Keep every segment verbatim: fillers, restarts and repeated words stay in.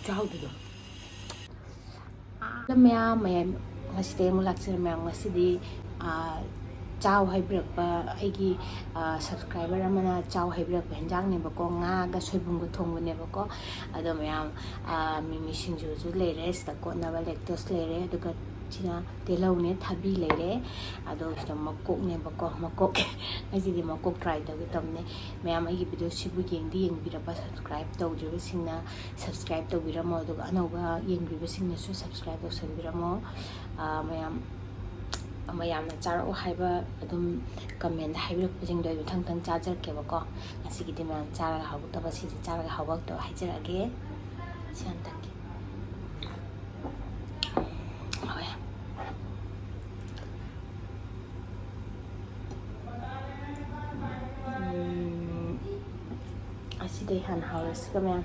ꯆꯥꯎꯗꯨꯗꯣ꯫ ꯃꯌꯥꯝ, ꯃꯌꯥꯝ, ꯉꯁꯤꯗꯤ ꯑꯃꯨꯛ ꯂꯥꯛꯆꯔꯦ ꯃꯌꯥꯝ꯫ ꯉꯁꯤꯗꯤ, ꯑꯥ, ꯆꯥꯎ ꯍꯥꯏꯕꯤꯔꯛꯄ ꯑꯩꯒꯤ, ꯑꯥ, subscriber ꯑꯃꯅ ꯆꯥꯎ ꯍꯥꯏꯕꯤꯔꯛꯄ ꯍꯦꯟꯖꯥꯡꯅꯦꯕꯀꯣ, ꯉꯥꯒ ꯁꯣꯏꯕꯨꯝꯒ ꯊꯣꯡꯕꯅꯦꯕꯀꯣ꯫ ꯑꯗꯣ ꯃꯌꯥꯝ, ꯑꯥ, ꯃꯤꯃꯤ ꯁꯤꯡꯖꯨꯁꯨ ꯂꯩꯔꯦ, ꯁꯤꯗ ꯀꯣꯠꯅꯕ ꯂꯦꯛꯇꯣꯁ ꯂꯩꯔꯦ, ꯑꯗꯨꯒ ꯁꯤꯅ ꯇꯤꯜꯍꯧꯅꯦ, ꯊꯕꯤ ꯂꯩꯔꯦ, ꯑꯗꯣ ꯁꯤꯗ ꯃꯀꯣꯛꯅꯦꯕꯀꯣ, ꯃꯀꯣꯛ꯫ ꯉꯁꯤꯗꯤ ꯃꯀꯣꯛ try ꯇꯧꯒꯦ ꯇꯧꯕꯅꯦ꯫ ꯃꯌꯥꯝ ꯑꯩꯒꯤ video ꯁꯤꯕꯨ ꯌꯦꯡꯗꯤ ꯌꯦꯡꯕꯤꯔꯕ, subscribe ꯇꯧꯗ꯭ꯔꯤꯕꯁꯤꯡꯅ subscribe ꯇꯧꯕꯤꯔꯝꯃꯣ, ꯑꯗꯨꯒ ꯑꯅꯧꯕ ꯌꯦꯡꯕꯤꯕꯁꯤꯡꯅꯁꯨ subscribe ꯇꯧꯁꯟꯕꯤꯔꯝꯃꯣ꯫ ꯑꯥ, ꯃꯌꯥꯝ, ꯃꯌꯥꯝꯅ ꯆꯥꯔꯛꯑꯣ ꯍꯥꯏꯕ ꯑꯗꯨꯝ comment ꯍꯥꯏꯕꯤꯔꯛꯄꯁꯤꯡꯗꯣ ꯑꯩ ꯃꯊꯪ ꯃꯊꯪ ꯆꯥꯖꯔꯛꯀꯦꯕꯀꯣ꯫ ꯉꯁꯤꯒꯤꯗꯤ ꯃꯌꯥꯝ ꯆꯥꯔꯒ ꯍꯧꯒꯗꯕ, ꯁꯤꯁꯦ ꯆꯥꯔꯒ ꯍꯧꯒꯗꯕ ꯍꯥꯏꯖꯔꯛꯑꯒꯦ꯫ ꯁꯤ ꯍꯟꯗꯛꯀꯤ꯫ ꯍꯣꯏ꯫ ꯎꯝ, ꯑꯁꯤꯗꯩ ꯍꯥꯟꯅ ꯍꯧꯔꯁꯤꯒ ꯃꯌꯥꯝ꯫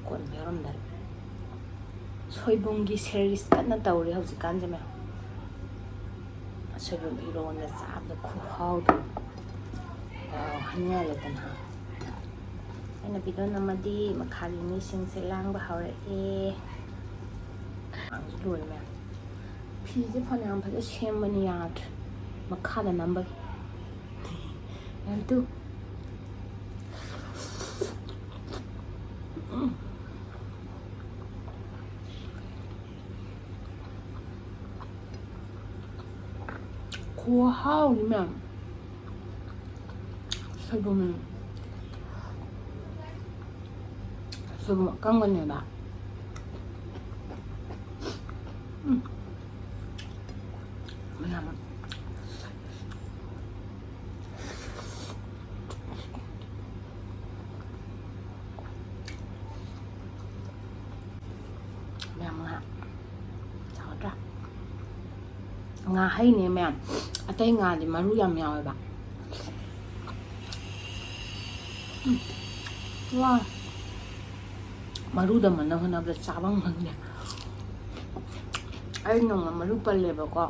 ꯀꯣꯟꯕ ꯌꯥꯎꯔꯝꯗꯔꯦ꯫ ꯁꯣꯏꯕꯨꯝꯒꯤ series ꯀꯟꯅ ꯇꯧꯔꯤ ꯍꯧꯖꯤꯛꯀꯥꯟꯁꯦ ꯃꯌꯥꯝ꯫ ꯁꯣꯏꯕꯨꯝ ꯏꯔꯣꯟꯕ ꯆꯥꯕꯗ ꯈꯨꯍꯥꯎꯗꯣ꯫ ꯑꯥ, ꯍꯥꯏꯅꯤꯡꯉꯥꯏ ꯂꯩꯇꯅ꯫ ꯑꯩꯅ video ꯅꯝꯃꯗꯤ ꯃꯈꯥꯒꯤ ꯃꯤꯁꯤꯡꯁꯦ ꯂꯥꯡꯕ ꯍꯧꯔꯛꯑꯦ꯫ ꯂꯥꯡꯁꯨ ꯂꯣꯏꯔꯦ ꯃꯌꯥꯝ꯫ ꯐꯤꯁꯦ ꯐꯅꯌꯥꯝ ꯐꯖ ꯁꯦꯝꯕꯅꯤ ꯌꯥꯗ꯭ꯔꯦ꯫ ꯃꯈꯥꯗ ꯅꯝꯕꯒꯤ꯫ ꯃꯌꯥꯝ ꯇꯨ꯫ ꯎꯝ꯫ ꯈꯨꯍꯥꯎꯗꯤ ꯃꯌꯥꯝ꯫ ꯁꯣꯏꯕꯨꯝ, ꯁꯣꯏꯕꯨꯝ ꯑꯀꯪꯕꯅꯦꯕ꯫ ꯎꯝ꯫ ꯃꯌꯥꯝ꯫ ꯃꯌꯥꯝ ꯉꯥ ꯆꯥꯒꯗ꯭ꯔꯥ? ꯉꯥ ꯍꯩꯅꯦ ꯃꯌꯥꯝ, ꯑꯇꯩ ꯉꯥꯗꯤ ꯃꯔꯨ ꯌꯥꯝ ꯌꯥꯎꯋꯦꯕ꯫ ꯎꯝ꯫ ꯋꯥ꯫ ꯃꯔꯨꯗ ꯃꯟꯅ ꯍꯣꯠꯅꯕꯗ ꯆꯥꯐꯝ ꯈꯪꯗꯦ꯫ ꯑꯩ ꯅꯣꯡꯃ ꯃꯔꯨ ꯄꯜꯂꯦꯕꯀꯣ꯫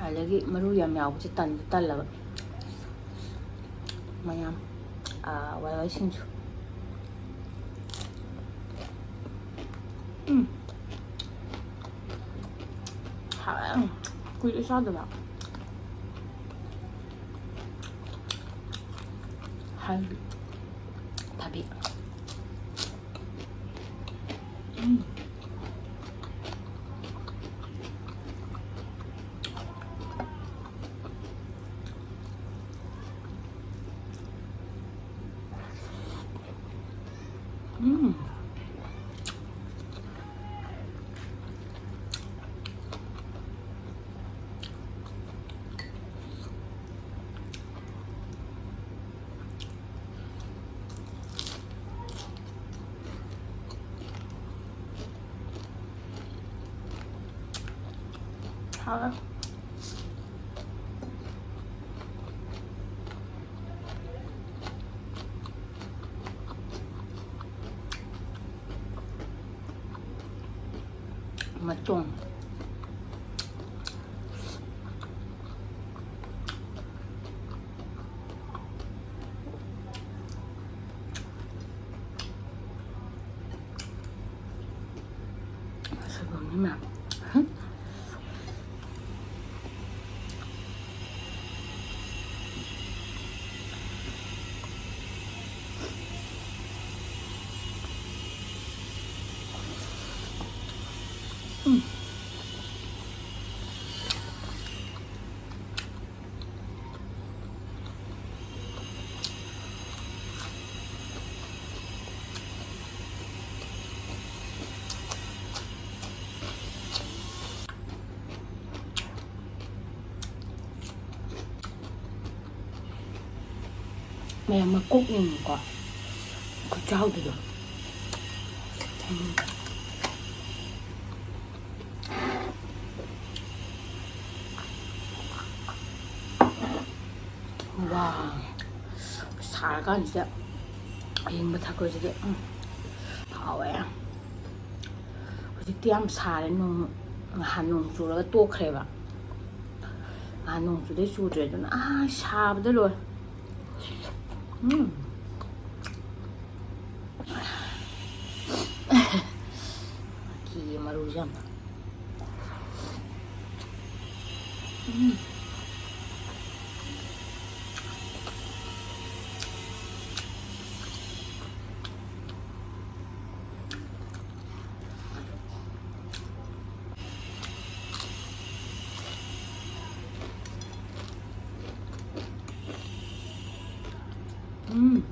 ꯑꯗꯒꯤ ꯃꯔꯨ ꯌꯥꯝ ꯌꯥꯎꯕꯁꯦ ꯇꯟꯁꯨ ꯇꯜꯂꯕ꯫ ꯃꯌꯥꯝ, ꯑꯥ, ꯋꯥꯏ ꯋꯥꯏ ꯁꯤꯡꯖꯨ꯫ ꯎꯝ꯫ ꯍꯥꯎꯋꯦ꯫ ꯀꯨꯏꯔꯦ ꯆꯥꯗꯕ꯫ ꯍꯥꯏꯕꯗꯤ ꯊꯕꯤ꯫ ꯎꯝ꯫ ꯎꯝ꯫ ꯍꯥꯎꯔꯦ꯫ ꯃꯇꯣꯡ꯫ ꯁꯣꯏꯕꯨꯝꯅꯤ ꯃꯌꯥꯝ꯫ ꯎꯝ꯫ ꯃꯌꯥꯝ ꯃꯀꯣꯛ ꯌꯦꯡꯉꯨꯀꯣ꯫ ꯈꯨꯆꯥꯎꯗꯨꯗꯣ꯫ ꯎꯝ꯫ ꯋꯥ꯫ ꯁꯥꯔꯀꯥꯟꯁꯤꯗ ꯑꯏꯪꯕ ꯊꯛꯄꯁꯤꯗꯤ, ꯎꯝ, ꯍꯥꯎꯋꯦ꯫ ꯍꯧꯖꯤꯛꯇꯤ ꯌꯥꯝ ꯁꯥꯔꯦ꯫ ꯅꯣꯡ, ꯅꯍꯥꯟ ꯅꯣꯡ ꯆꯨꯔꯒ ꯇꯣꯛꯈ꯭ꯔꯦꯕ꯫ ꯅꯍꯥꯟ ꯅꯣꯡ ꯆꯨꯗꯩ ꯆꯨꯗ꯭ꯔꯦ꯫ ꯑꯗꯨꯅ ꯑꯥ ꯁꯥꯕꯗ ꯂꯣꯏꯔꯦ꯫ ꯎꯝ꯫ ꯃꯈꯤꯒꯤ ꯃꯔꯨꯁꯦ ꯌꯥꯝꯅ꯫ ꯎꯝ꯫ ꯎꯝ꯫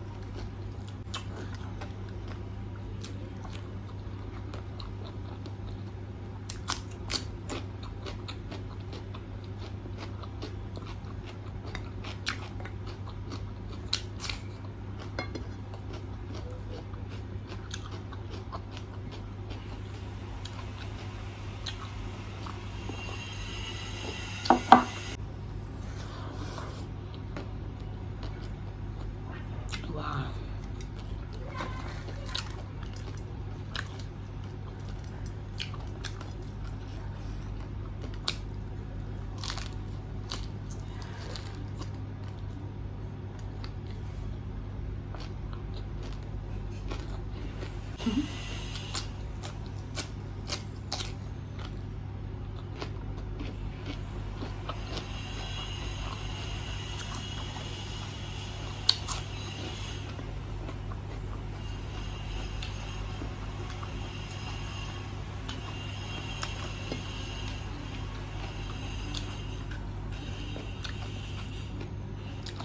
ꯋꯥ꯫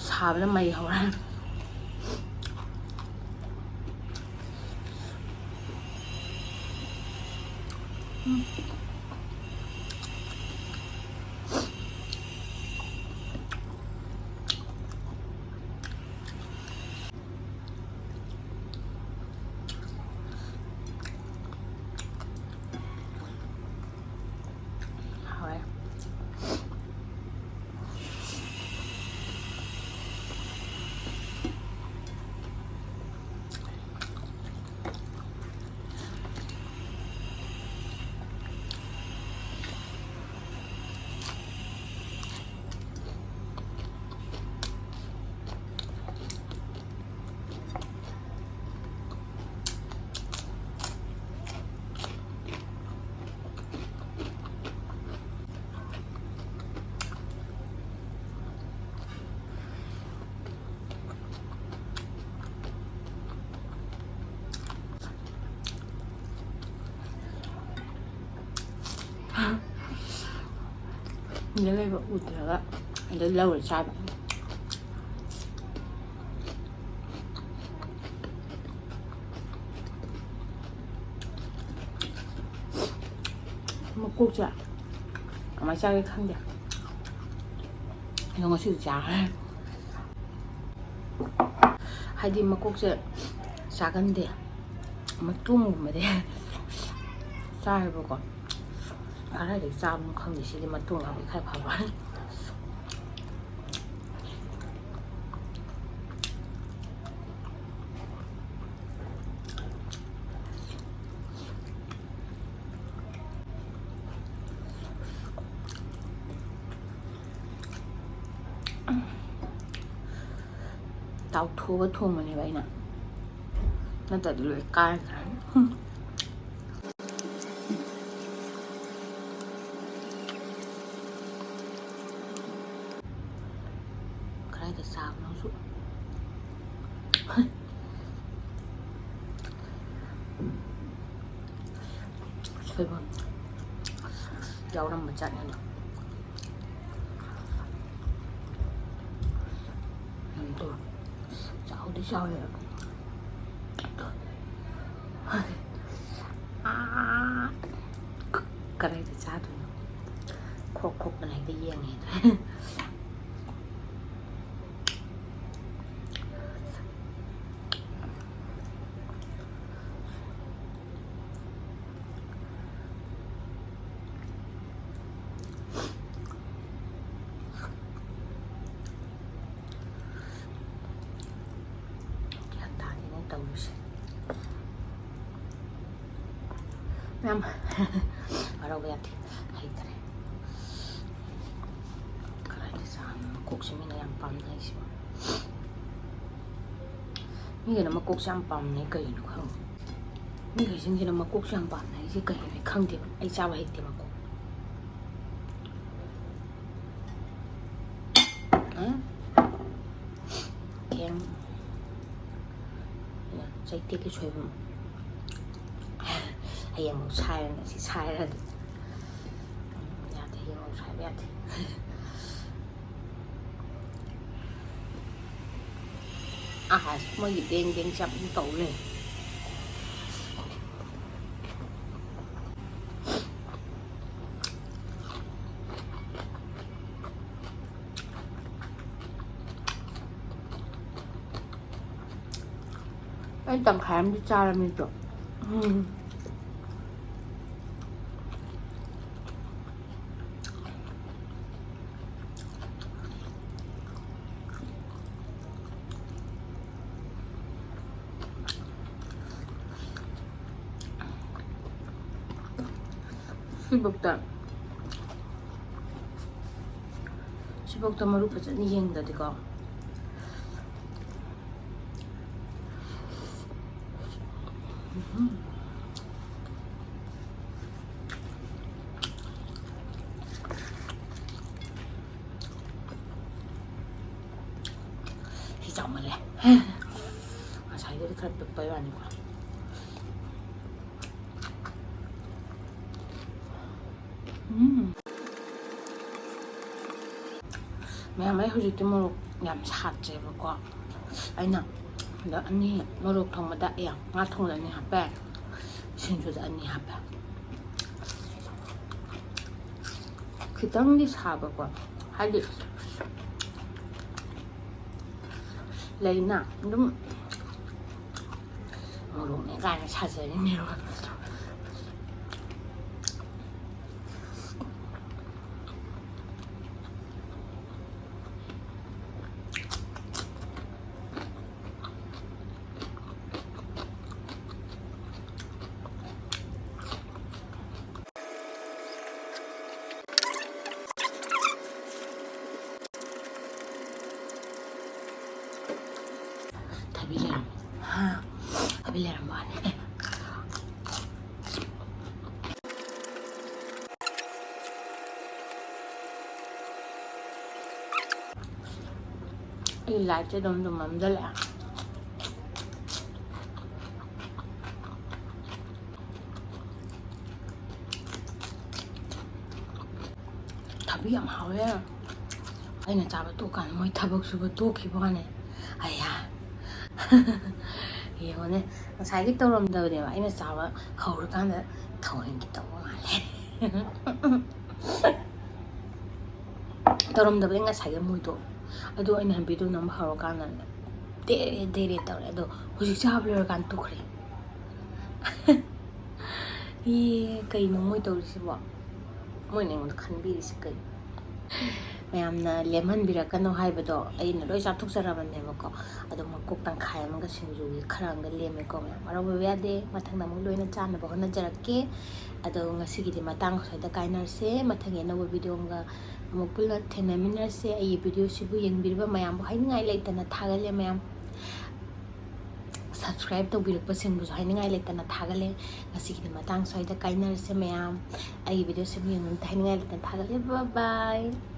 ꯁꯥꯕꯅ ꯃꯩ ꯍꯧꯔꯦ꯫ ꯍꯥꯎꯋꯦ꯫ ꯁꯤꯗ ꯂꯩꯕ ꯎꯗ꯭ꯔꯒ ꯑꯗ ꯂꯧꯔ ꯆꯥꯕ꯫ ꯃꯀꯣꯛꯁꯦ ꯀꯃꯥꯏꯅ ꯆꯥꯒꯦ ꯈꯪꯗꯦ꯫ ꯑꯗꯣ ꯉꯁꯤꯗꯤ ꯆꯥꯈ꯭ꯔꯦ꯫ ꯍꯥꯏꯗꯤ ꯃꯀꯣꯛꯁꯦ ꯆꯥꯒꯟꯗꯦ, ꯃꯇꯣꯡꯒꯨꯝꯕꯗꯤ ꯆꯥꯏꯕꯀꯣ꯫ ꯀꯗꯥꯏꯗꯒꯤ ꯆꯥꯕꯅꯣ ꯈꯪꯗꯦ꯫ ꯁꯤꯗꯤ ꯃꯇꯣꯡ ꯌꯥꯎꯕꯩ ꯈꯔ ꯐꯕ꯫ ꯇꯥꯎꯊꯣꯛꯑꯒ ꯊꯣꯡꯕꯅꯦꯕ ꯑꯩꯅ, ꯅꯠꯇ꯭ꯔꯗꯤ ꯂꯣꯏ ꯀꯥꯏꯈ꯭ꯔꯅꯤ꯫ ꯀꯗꯥꯏꯗ ꯆꯥꯕꯅꯣꯁꯨ꯫ ꯁꯣꯏꯕꯨꯝ ꯌꯥꯎꯔꯝꯕ ꯖꯥꯠꯅꯤꯗ꯫ ꯎꯝ, ꯇꯨ꯫ ꯆꯥꯎꯗꯤ ꯆꯥꯎꯋꯦ꯫ ꯑꯥ, ꯀꯗꯥꯏꯗ ꯆꯥꯗꯣꯏꯅꯣ? ꯈꯣꯛ ꯈꯣꯛꯇꯅ ꯍꯦꯛꯇ ꯌꯦꯡꯉꯦ꯫ ꯒ꯭ꯌꯥꯟ ꯇꯥꯗꯦꯅꯦ ꯇꯧꯔꯤꯁꯦ꯫ ꯃꯌꯥꯝ ꯋꯥꯔꯧꯕ ꯌꯥꯗꯦ, ꯍꯩꯇꯔꯦ꯫ ꯀꯗꯥꯏꯗ ꯆꯥꯕꯅꯣ? ꯃꯀꯣꯛꯁꯦ ꯃꯤꯅ ꯌꯥꯝ ꯄꯥꯝꯅꯩꯁꯤꯕꯣ꯫ ꯃꯤꯒꯤꯅ ꯃꯀꯣꯛꯁꯦ ꯌꯥꯝ ꯄꯥꯝꯅꯩ, ꯀꯩꯒꯤꯅꯣ ꯈꯪꯗꯦ꯫ ꯃꯤꯈꯩꯁꯤꯡꯁꯤꯅ ꯃꯀꯣꯛꯁꯦ ꯌꯥꯝ ꯄꯥꯝꯅꯩꯁꯦ ꯀꯩꯒꯤꯅꯣ? ꯑꯩ ꯈꯪꯗꯦꯕ, ꯑꯩ ꯆꯥꯕ ꯍꯩꯇꯦ ꯃꯀꯣꯛ꯫ ꯎꯝ? ꯊꯦꯡ꯫ ꯆꯩꯇꯦꯛꯀꯤ ꯁꯣꯏꯕꯨꯝ꯫ ꯍꯌꯦꯡꯃꯨꯛ ꯁꯥꯏꯔꯅꯤ, ꯑꯁꯤ ꯁꯥꯏꯔꯗꯤ꯫ ꯎꯝ, ꯌꯥꯗꯦ, ꯍꯌꯦꯡ ꯁꯥꯏꯕ ꯌꯥꯗꯦ꯫ ꯑꯁ, ꯃꯣꯏꯒꯤ ꯗꯦꯡ ꯗꯦꯡꯁꯦ ꯌꯥꯝ ꯇꯧ ꯂꯩ꯫ ꯑꯩ ꯇꯪꯈꯥꯏ ꯑꯃꯗꯤ ꯆꯥꯔꯝꯃꯤꯗꯣ꯫ ꯎꯝ꯫ ꯁꯤꯐꯧꯗ, ꯁꯤꯐꯧꯗ ꯃꯔꯨ ꯐꯖꯅ ꯌꯦꯡꯗ꯭ꯔꯗꯤꯀꯣ꯫ ꯎꯝ꯫ ꯁꯤ ꯆꯥꯎꯃꯜꯂꯦ꯫ ꯉꯁꯥꯏꯗꯨꯗꯤ ꯈꯔ ꯄꯤꯛꯄꯩ ꯋꯥꯅꯤꯀꯣ꯫ ꯎꯝ꯫ ꯃꯌꯥꯝ, ꯑꯩ ꯍꯧꯖꯤꯛꯇꯤ ꯃꯣꯔꯣꯛ ꯌꯥꯝ ꯁꯥꯗ꯭ꯔꯦꯕꯀꯣ꯫ ꯑꯩꯅ ꯍꯟꯗꯛ ꯑꯅꯤ, ꯃꯣꯔꯣꯛ ꯊꯣꯡꯕꯗ, ꯑꯦ, ꯉꯥ ꯊꯣꯡꯕꯗ ꯑꯅꯤ ꯍꯥꯞꯄꯦ, ꯁꯤꯡꯖꯨꯗ ꯑꯅꯤ ꯍꯥꯞꯄꯦ꯫ ꯈꯤꯇꯪꯗꯤ ꯁꯥꯕꯀꯣ, ꯍꯥꯏꯗꯤ ꯂꯩꯅ ꯑꯗꯨꯝ ꯃꯣꯔꯣꯛꯅꯦ ꯀꯥꯏꯅ ꯁꯥꯖꯔꯤꯅꯦꯕ꯫ ꯊꯕꯤ ꯂꯩꯔꯝ-, ꯍꯥ? ꯊꯕꯤ ꯂꯩꯔꯝꯕ ꯋꯥꯅꯤ꯫ ꯑꯦ꯫ ꯑꯩ ꯂꯥꯏꯠꯁꯦ ꯑꯗꯨꯝ ꯑꯗꯨꯝ ꯃꯝꯁꯤꯜꯂꯛꯑꯦ꯫ ꯌꯥꯝ ꯍꯥꯎꯋꯦ꯫ ꯑꯩꯅ ꯆꯥꯕ ꯇꯣꯛꯀꯥꯟꯗ ꯃꯣꯏ ꯊꯕꯛ ꯁꯨꯕ ꯇꯣꯛꯈꯤꯕ ꯋꯥꯅꯦ꯫ ꯑꯌꯥ꯫ ꯌꯦꯡꯉꯣꯅꯦ, ꯉꯁꯥꯏꯒꯤ ꯇꯧꯔꯝꯗꯕꯅꯦꯕ, ꯑꯩꯅ ꯆꯥꯕ ꯍꯧꯔꯀꯥꯟꯗ ꯊꯑꯣꯏꯒꯤ ꯇꯧꯕ ꯃꯥꯜꯂꯦ꯫ ꯇꯧꯔꯝꯗꯕꯅꯤ ꯉꯁꯥꯏꯒꯤ ꯃꯣꯏꯗꯣ꯫ ꯑꯗꯣ ꯑꯩꯅ ꯍꯟꯕꯤꯗꯨ ꯅꯝꯕ ꯍꯧꯔꯀꯥꯟꯗ ꯗꯦꯔꯦ ꯗꯦꯔꯦ ꯇꯧꯔꯦ꯫ ꯑꯗꯣ ꯍꯧꯖꯤꯛ ꯆꯥꯕ ꯂꯣꯏꯔꯀꯥꯟꯗ ꯇꯨꯈ꯭ꯔꯦ꯫ ꯑꯦ, ꯀꯩꯅꯣ ꯃꯣꯏ ꯇꯧꯔꯤꯁꯤꯕꯣ? ꯃꯣꯏꯅ ꯑꯩꯉꯣꯟꯗ ꯈꯟꯕꯤꯔꯤꯁꯤ ꯀꯩꯅꯣ? ꯃꯌꯥꯝꯅ ꯂꯦꯝꯍꯟꯕꯤꯔꯛꯀꯅꯣ ꯍꯥꯏꯕꯗꯣ ꯑꯩꯅ ꯂꯣꯏ ꯆꯥꯊꯣꯛꯆꯔꯕꯅꯦꯕꯀꯣ꯫ ꯑꯗꯣ ꯃꯀꯣꯛ ꯇꯪꯈꯥꯏ ꯑꯃꯒ ꯁꯤꯡꯖꯨꯒꯤ ꯈꯔ ꯑꯃꯒ ꯂꯦꯝꯃꯦꯀꯣ꯫ ꯃꯌꯥꯝ ꯍꯔꯥꯎꯕꯤꯕ ꯌꯥꯗꯦ꯫ ꯃꯊꯪꯗ ꯑꯃꯨꯛ ꯂꯣꯏꯅ ꯆꯥꯅꯕ ꯍꯣꯠꯅꯖꯔꯛꯀꯦ꯫ ꯑꯗꯣ ꯉꯁꯤꯒꯤꯗꯤ ꯃꯇꯥꯡ ꯑꯁ꯭ꯋꯥꯏꯗ ꯀꯥꯏꯅꯔꯁꯦ꯫ ꯃꯊꯪꯒꯤ ꯑꯅꯧꯕ ꯚꯤꯗꯤꯑꯣ ꯑꯃꯒ ꯑꯃꯨꯛ ꯄꯨꯟꯅ ꯊꯦꯡꯅꯃꯤꯟꯅꯔꯁꯦ꯫ ꯑꯩꯒꯤ ꯚꯤꯗꯤꯑꯣꯁꯤꯕꯨ ꯌꯦꯡꯕꯤꯔꯤꯕ ꯃꯌꯥꯝꯕꯨ ꯍꯥꯏꯅꯤꯡꯉꯥꯏ ꯂꯩꯇꯅ ꯊꯥꯒꯠꯂꯦ ꯃꯌꯥꯝ꯫ ꯁꯕꯁꯀ꯭ꯔꯥꯏꯕ ꯇꯧꯕꯤꯔꯛꯄꯁꯤꯡꯕꯨꯁꯨ ꯍꯥꯏꯅꯤꯡꯉꯥꯏ ꯂꯩꯇꯅ ꯊꯥꯒꯠꯂꯦ꯫ ꯉꯁꯤꯒꯤꯗꯤ ꯃꯇꯥꯡ ꯁ꯭ꯋꯥꯏꯗ ꯀꯥꯏꯅꯔꯁꯦ ꯃꯌꯥꯝ꯫ ꯑꯩꯒꯤ ꯚꯤꯗꯤꯑꯣꯁꯤꯕꯨ ꯌꯦꯡꯕꯗ ꯍꯥꯏꯅꯤꯡꯉꯥꯏ ꯂꯩꯇꯅ ꯊꯥꯒꯠꯂꯦ꯫ Bye bye꯫